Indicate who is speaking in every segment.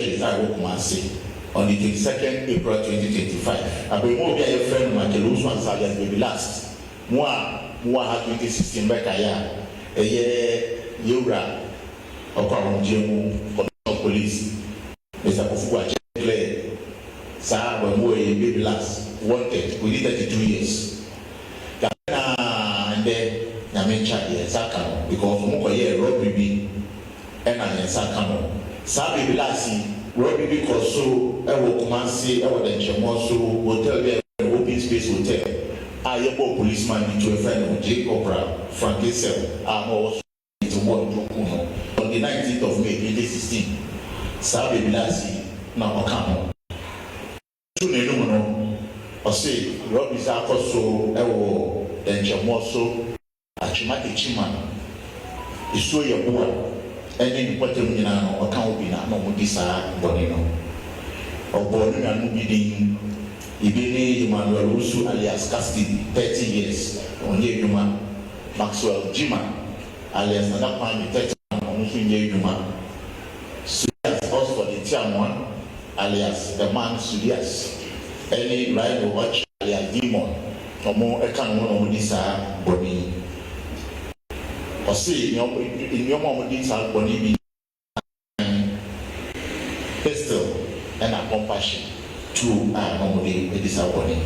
Speaker 1: A ɛwɔ Kumasi on the 22nd April 2025, abɛɛmuwa bi a yɛfrɛ no Michael Owusu Ansah alias Baby Last, mo a mowɔ ha 2016 bɛkaeɛ a, ɛyɛ yɛwura ɔkɔ ahomgyeɛ mu Commissioner of Police Mr Kofi Boakye declare saa abɛɛmuwa yi, Baby Last, wanted within 32 years. Na ndɛ Nyame nkyɛ adeɛ, nsa ka no because ɔmo kɔyɛɛ robbery bi ɛna yɛn nsa ka no. Saa Baby Last yi, robbery bi kɔ so ɛwɔ Kumasi, ɛwɔ Dɛnkyɛmmɔ so, hotel bi a ɛwɔ Open Space Hotel a yɛbɔ policeman bi to ɛfɛ no J Corporal Frank Esel a na ɔwɔ so nti wɔ ntoku no on the 19th of May 2016. Saa Baby Last yi na ɔka ho tu n'anum no, ɔse robberies akɔ so ɛwɔ Dɛnkyɛmmɔ so, Atwima Techiman, Esuo Yɛboa ɛne ne mpɔtam nyinaa no, ɔka ho bi na ɔmo di saa bɔne no. Ɔbɔ ne nuanom bi din, ebi ne Emmanuel Owusu alias Castidi, 30 years, ɔnyɛ adwuma, Maxwell Jima alias Nana Kwame, 31, ɔno nso nyɛ adwuma, Sudias Oxford Ntiamoa alias The Man Sudias, ɛne Rhino Ɔkye alias Demon. Ɔmo ɛka ne ho na ɔmo di saa bɔne yi. Ɔse nneɛma a ɔmo di saa bɔne bi, pistol ɛna pump action tuo a na ɔmo de di saa bɔne.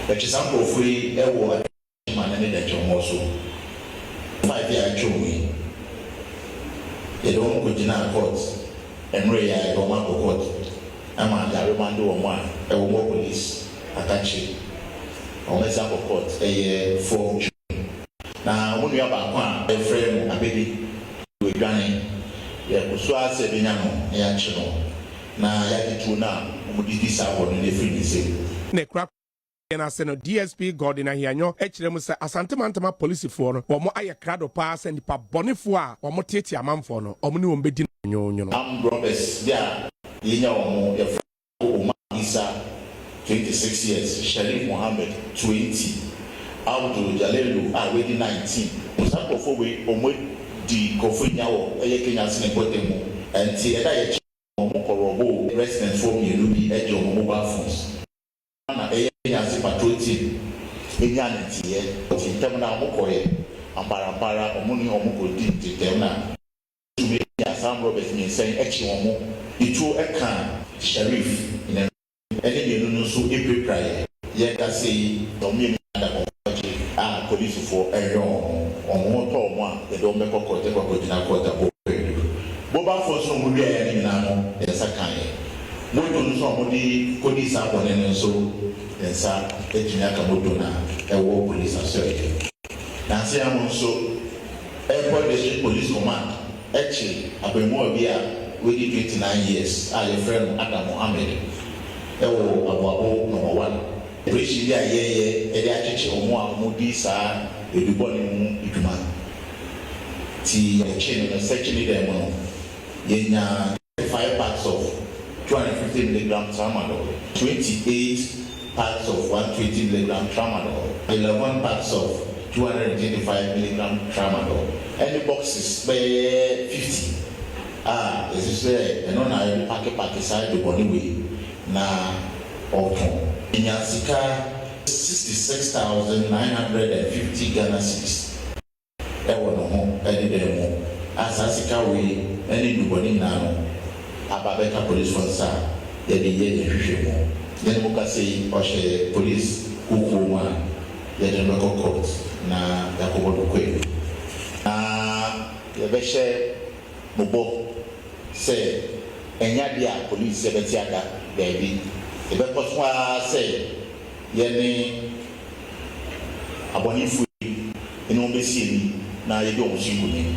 Speaker 1: Ɛkyi saa nkurɔfoɔ yi ɛwɔ Atwima ne Dɛnkyɛmmɔ so five yi a atwa mu yi, yɛde wɔn kɔ gyina court. Mmerɛ yi a yɛde wɔn akɔ court ɛma yɛa remand wɔn a ɛwɔ wɔ police akakye, wɔn ɛsan akɔ court ɛyɛ 4 June. Na wɔn nua baako a yɛfrɛ no Abedi odwane, yɛkɔ so asɛ benya no na yɛakye no na yɛagye tuo no a wɔde di saa bɔ no no efiri ne nsam.
Speaker 2: Na ekura yɛn ase no, DSP Gordon Ahianyo kyerɛ mu sɛ Asante polisifoɔ no, wɔn ayɛ krado paa sɛ nipa bɔnefoɔ a wɔn tete amanfoɔ no, wɔn ne wɔn bɛdi nwonwono.
Speaker 1: Armed robbers bi a yɛnya wɔn, yɛfrɛ Omar Isa, 26 years, Sharif Mohammed, 20, Abdul Jalelu a wadi 19. Saa nkurɔfoɔ wei, wɔn di nkurɔfoɔ nya wɔ ɛyɛ Kenyase ne mpɔtam mu. Nti ɛda yɛkyi wɔn kɔ rob residents foɔ mmienu bi, gye wɔn mobile phones, na ɛyɛ Kenyase patrol team enya ne nteɛ. Ɔte ntɛm na wɔn kɔɛ amparampara, wɔn ne wɔn kɔ di ntetɛm na tumi nya saa robbers mmiɛnsa yi akyi. Wɔn mo etuo ɛka Sharif ne ɛne mmienu no nso epirapira. Yɛ yɛkasa yi, wɔn mmienu da wɔn akyi a polisifoɔ ɛhwɛ wɔn ho tɔ wɔn a yɛde wɔn bɛkɔ court, ɛkɔ akɔgyina court abɔ pɛdu. Mobile phones no wɔn wia yɛ ne nyinaa no, yɛn nsa kan yɛ. Moto no nso a wɔde kɔdi saa bɔne no nso, yɛn nsa atumi aka moto na ɛwɔ polisi asɔre. Nansi ano nso, Airport District Police Command ɛkyi abɛɛmoa bi a wadi 29 years a yɛfrɛ no Adam Mohammed ɛwɔ Aboabo Number 1. Operation bi a yɛyɛ ɛde akyekye wɔn a wɔdi saa edubɔne mu dwuma ti, yɛkye no sɛkye ne dan mu no, yɛnya 5 packs of 250 milligram tramadol, 28 packs of 120 milligram tramadol, 11 packs of 225 milligram tramadol, ɛne boxes bɛyɛ 50 a yɛsi sɛ ɛno na yɛde pack pack saa edubɔne wei na ɔtɔn. Nya sika 66,950 Ghana cedis ɛwɔ ne ho ɛne dan mu a saa sika wei ɛne nnubɔne nyinaa no aba bɛka polisifoɔ nsa a yɛde yɛ yɛn hwehwɛ mu. Yɛn mu kasa yi, ɔhyɛ polisi kukuo mu a yɛde no bɛkɔ court na yɛakɔbɔ no kɔɛ na yɛbɛhyɛ mo bɔ sɛ ɛnyɛ adeɛ a polisi yɛbɛte ada baabi. Yɛbɛkɔ so ara sɛ yɛne abɔnefoɔ yi ɛne wɔn bɛsi ani na yɛde wɔn so nkonim.